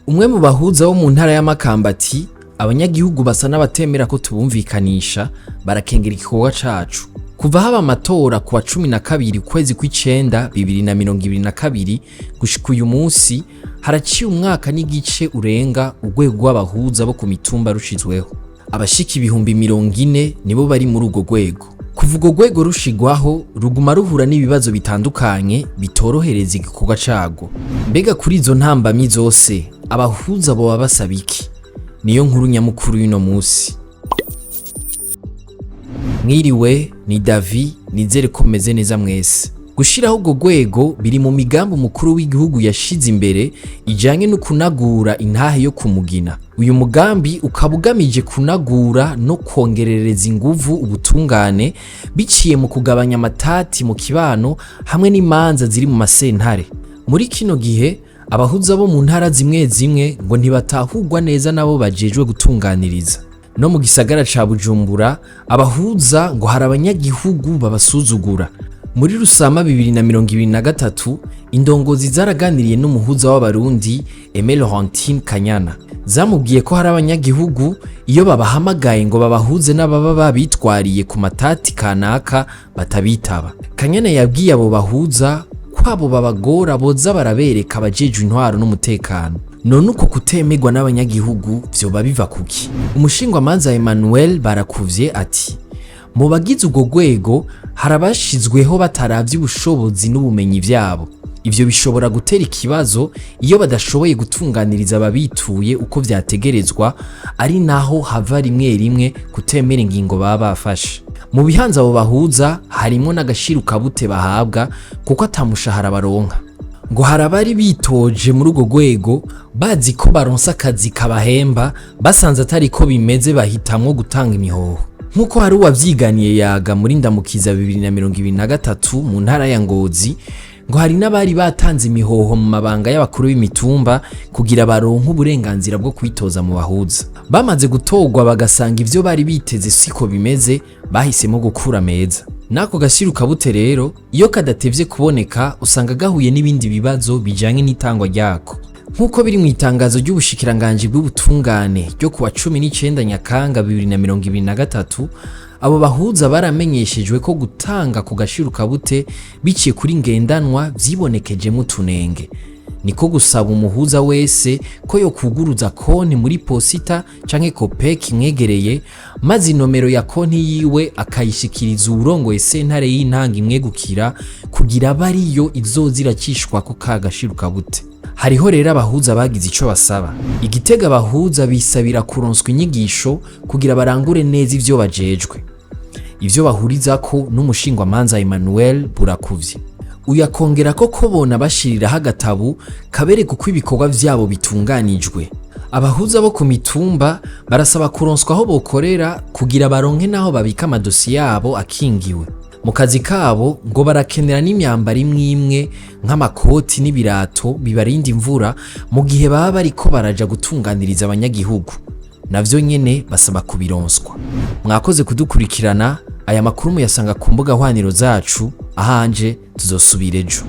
Umwe mu bahuza bo mu ntara ya Makamba ati: "Abanyagihugu basa n'abatemera ko tubumvikanisha, barakengera igikorwa cacu." Kuva haba amatora ku wa 12 ukwezi kw'icenda 2022 gushika uyu munsi, haraciye umwaka n'igice urenga urwego rw'abahuza bo ku mitumba rushizweho. Abashika 40,000 nibo bari muri urwo rwego. Kuva urwo rwego rushigwaho, ruguma ruhura n'ibibazo bitandukanye bitorohereza igikorwa carwo. Mbega kuri izo ntambamyi zose, abahuza boba basaba iki? Niyo nkuru nyamukuru y'uno musi. Mwiriwe, ni Davi, nizere ko meze neza mwese. Gushiraho urwo rwego biri mu migambi umukuru w'igihugu yashize imbere ijanye no kunagura intahe yo kumugina. Uyu mugambi ukaba ugamije kunagura no kongerereza inguvu ubutungane biciye mu kugabanya amatati mu kibano hamwe n'imanza ziri mu masentare. Muri kino gihe, abahuza bo mu ntara zimwe zimwe ngo ntibatahurwa neza nabo bajejwe gutunganiriza. No mu gisagara ca Bujumbura, abahuza ngo hari abanyagihugu babasuzugura. Muri Rusama 2023, indongozi zaraganiriye n'umuhuza w'Abarundi Aimé Laurentine Kanyana. Zamubwiye ko hari abanyagihugu iyo babahamagaye ngo babahuze n'ababa babitwariye ku matati kanaka batabitaba. Kanyana yabwiye abo bahuza ko abo babagora boza barabereka abajejwe intwaro n'umutekano. None uko kutemerwa n'abanyagihugu vyoba biva kuki? Umushingwamanza Emmanuel Barakuvye ati: "Mu bagize urwo rwego hari abashizweho bataravye ubushobozi n'ubumenyi vyabo. Ivyo bishobora gutera ikibazo iyo badashoboye gutunganiriza ababituye uko vyategerezwa, ari naho hava rimwe rimwe kutemera ingingo baba bafashe." Mu bihanze abo bahuza harimwo n'agashirukabute bahabwa, kuko ata mushahara baronka. Ngo hari abari bitoje muri urwo rwego bazi ko baronsa akazi kabahemba, basanze atari ko bimeze, bahitamwo gutanga imihoho. Nk'uko hari uwavyiganiye Yaga muri Ndamukiza 2023 mu ntara ya Ngozi, ngo hari n'abari batanze imihoho mu mabanga y'abakuru b'imitumba kugira baronke uburenganzira bwo kwitoza mu bahuza. Bamaze gutorwa bagasanga ivyo bari biteze siko bimeze, bahisemo gukura meza. N'ako gashirukabute rero, iyo kadatevye kuboneka, usanga gahuye n'ibindi bibazo bijanye n'itangwa ryako. Nk'uko biri mu itangazo ry'ubushikiranganji bw'ubutungane ryo kuwa 19 Nyakanga 2023, abo bahuza baramenyeshejwe ko gutanga ku gashirukabute biciye kuri ngendanwa vyibonekejemwo utunenge. Niko gusaba umuhuza wese ko yo kuguruza konti muri posita canke COPEC imwegereye, maze inomero ya konti yiwe akayishikiriza uwurongoye sentare y'intango imwegukira, kugira abe ariyo izoza iracishwako ka gashirukabute. Hariho rero abahuza bagize ico basaba. Igitega, abahuza bisabira kuronswa inyigisho kugira barangure neza ivyo bajejwe. Ivyo bahurizako n'umushingwamanza Emmanuel Burakuvye. Uyu akongera ko bona bashiriraho agatabu kabereka uko ibikorwa vyabo bitunganijwe. Abahuza bo ku mitumba barasaba kuronswa aho bokorera kugira baronke n'aho babika amadosiye yabo akingiwe. Mu kazi kabo ngo barakenera n'imyambaro imwe imwe nk'amakoti n'ibirato bibarinda imvura mu gihe baba bariko baraja gutunganiriza abanyagihugu. Navyo nyene basaba kubironswa. Mwakoze kudukurikirana. Aya makuru muyasanga ku mbuga hwaniro zacu. Ahanje tuzosubira ejo.